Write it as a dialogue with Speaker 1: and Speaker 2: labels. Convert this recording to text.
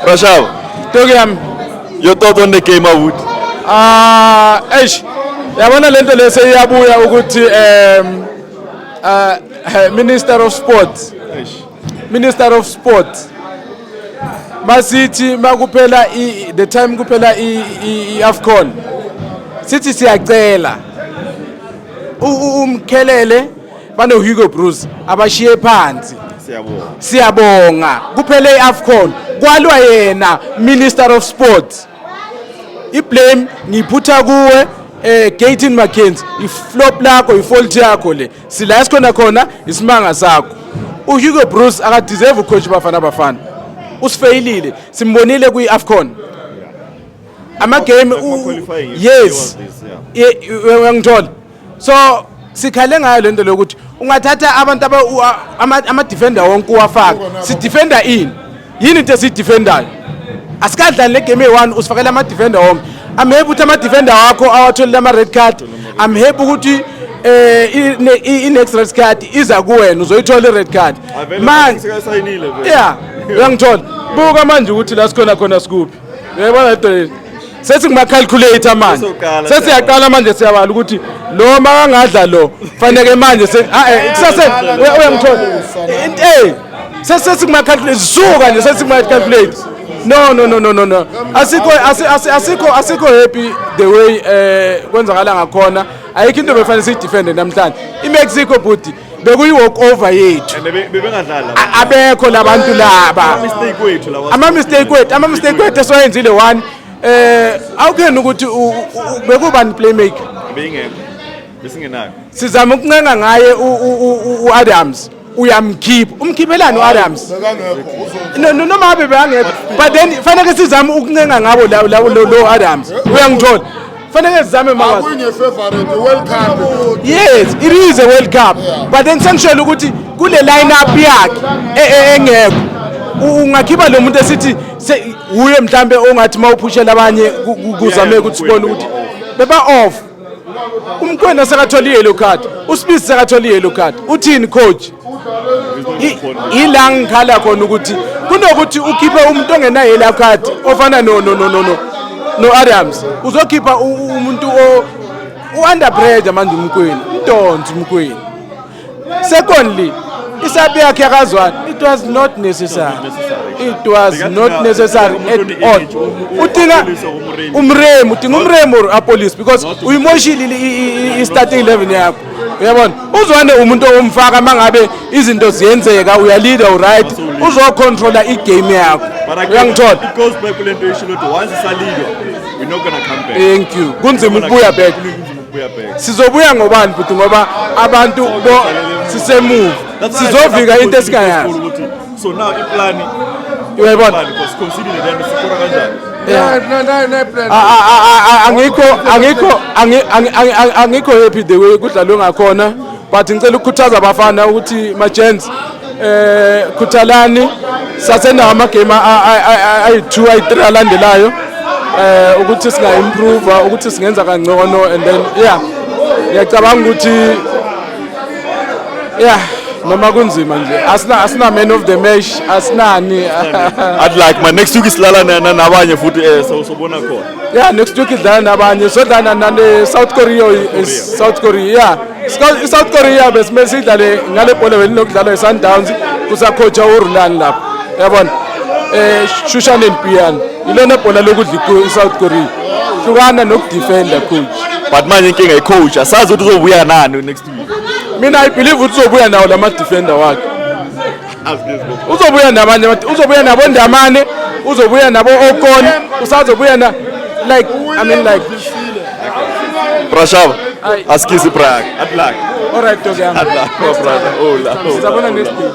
Speaker 1: Rashab,
Speaker 2: Ntoki yami.
Speaker 1: Your thought on the game, Awud?
Speaker 2: Ah, eish. Yabona lento le seyiyabuya ukuthi Minister of Sports. Minister of Sports. Masithi makuphela the time kuphela i-AFCON. Sithi siyacela. Umkhelele bano Hugo Broos abashiye phansi.
Speaker 1: Siyabonga.
Speaker 2: Siyabonga. Kuphele iAFCON. Kwalwa yena Minister of Sports. I-blame ngiyiphutha kuwe, Gayton McKenzie. I-flop lakho, i-fault yakho le. Sila esikhona khona isimanga sakho. uHugo Broos akadeserve ucoach Bafana Bafana. Usifeyilile. Simbonile kwi-AFCON. Ama game
Speaker 1: Qualifying,
Speaker 2: yes.
Speaker 1: he was this, yeah.
Speaker 2: Uyangithola. So sikhale ngayo lento lokuthi ungathatha abantu ama defender wonke uwafaka. Si defender ini? Yini into esiyidefendayo? Asikadlali le game eyi-1 usifakela ama defender wonke. I'm happy ukuthi ama defender wakho awatholile ama red card. I'm happy ukuthi i-next red card iza kuwena, uzoyithola i-red card. Man,
Speaker 1: Sekasayinile vele.
Speaker 2: Yeah, uyangithola. Buka manje ukuthi la sikhona khona sikuphi. Uyayibona lento le? Sethi ngima-calculator manje.
Speaker 1: Sesoqala.
Speaker 2: Sesiyaqala manje, siyabala ukuthi lo makangadla lo faneke manje se ah kusase uyangithola. Sesithi kuma-calculate, suka nje, sethi kuma-calculate. No, no, no, no, no, no. Asikho asikho happy the way kwenzakala ngakhona. Ayikho into befanele siyidefende namhlanje. IMexico, bhuti, bekuyi walk over yethu.
Speaker 1: And bebengadlali laba.
Speaker 2: Abekho labantu laba.
Speaker 1: Ama-mistake wethu lawa.
Speaker 2: Ama mistake wethu esiwayenzile. One, awukheni ukuthi bekubani playmaker?
Speaker 1: Beyingekho. Besingenayo.
Speaker 2: Sizama ukuncenga ngaye u-Adams, uyamkhipha. Umkhiphelani u-Adams?
Speaker 3: Bekangekho uzo
Speaker 2: No, noma ngabe bekangekho, but then fanele sizame ukuncenga ngabo labo lo Adams, uyangithola? Fanele sizame makwazi.
Speaker 3: Akuyinge-favorite World Cup.
Speaker 2: Yes, it is a World Cup, but then sengishela ukuthi kule line up yakhe engekho ungakhipha lo muntu esithi uye mhlambe ongathi mawuphushela abanye kuzame ukuthi sibone ukuthi beba off. UMokoena sekathola i-yellow card, uSmith sekathola i-yellow card, uthini coach? Ila ngikhala khona ukuthi kunokuthi ukhiphe umuntu ongena yellow card ofana no Adams, uzokhipha umuntu o u-under pressure manje. UMokoena umdonsi uMokoena. Secondly, isub yakhe yakazwane, it was not necessary, it was not necessary at all. Udinga uMoremi, udinga uMoremi or Appollis, because uyimoshile i-starting 11 yakho, uyabona? Uzwane umuntu omfaka mangabe izinto ziyenzeka, uyaleader, right, uzocontrola igame yakho.
Speaker 1: But again,
Speaker 2: Uyangithola?
Speaker 1: it goes back kule nto esho ukuthi once isalidwa, we're not gonna come back.
Speaker 2: Thank you. Kunzima ukubuya back.
Speaker 1: Kunzima ukubuya back.
Speaker 2: Sizobuya ngobani futhi, ngoba abantu bo sisemuva?
Speaker 1: That's why I
Speaker 2: Sizovika
Speaker 1: said
Speaker 2: into esingayazi.
Speaker 1: ukuthi so now iplani
Speaker 2: Uyayibona?
Speaker 1: Plan, because conceded then sikora kanjani?
Speaker 3: Ne plan.
Speaker 2: Angikho angikho happy the way kudlalwe ngakhona, but ngicela ukukhuthaza abafana ukuthi ma gents, khuthalani, sasenawo amagame ayi-2, ayi-3 alandelayo, ukuthi singa-improve, ukuthi singenza kangcono. And then yeah, ngiyacabanga ukuthi yeah, noma kunzima nje, asina man of the match, asinani.
Speaker 1: I'd like man, next week isilala nabanye futhi, so sobona khona.
Speaker 2: Yeah, next week idlala nabanye, sodlala nane South Korea, is South Korea. Yeah, South Korea besimele sidlale ngale bhola belinokudlalwa i-Sundowns kusacoacha uRulani lapho, yabona? Shushane Piano ilona bhola lokudla i-South Korea, hlukana nokudefenda, coach.
Speaker 1: But manje inkinga i-coach, asazi ukuthi uzobuya nani next week.
Speaker 2: Mina I believe ukuthi uzobuya nawo lama defender wakhe, uzobuya nabanye uzobuya nabo Ndamane, uzobuya nabo Okon, usazobuya na, like, I mean, like.
Speaker 1: Brashava.
Speaker 2: Aye.
Speaker 1: Askies brak. I'd like.
Speaker 2: All right, dog yami.
Speaker 1: I'd like, my brother. Hola.
Speaker 2: Sizabona next day.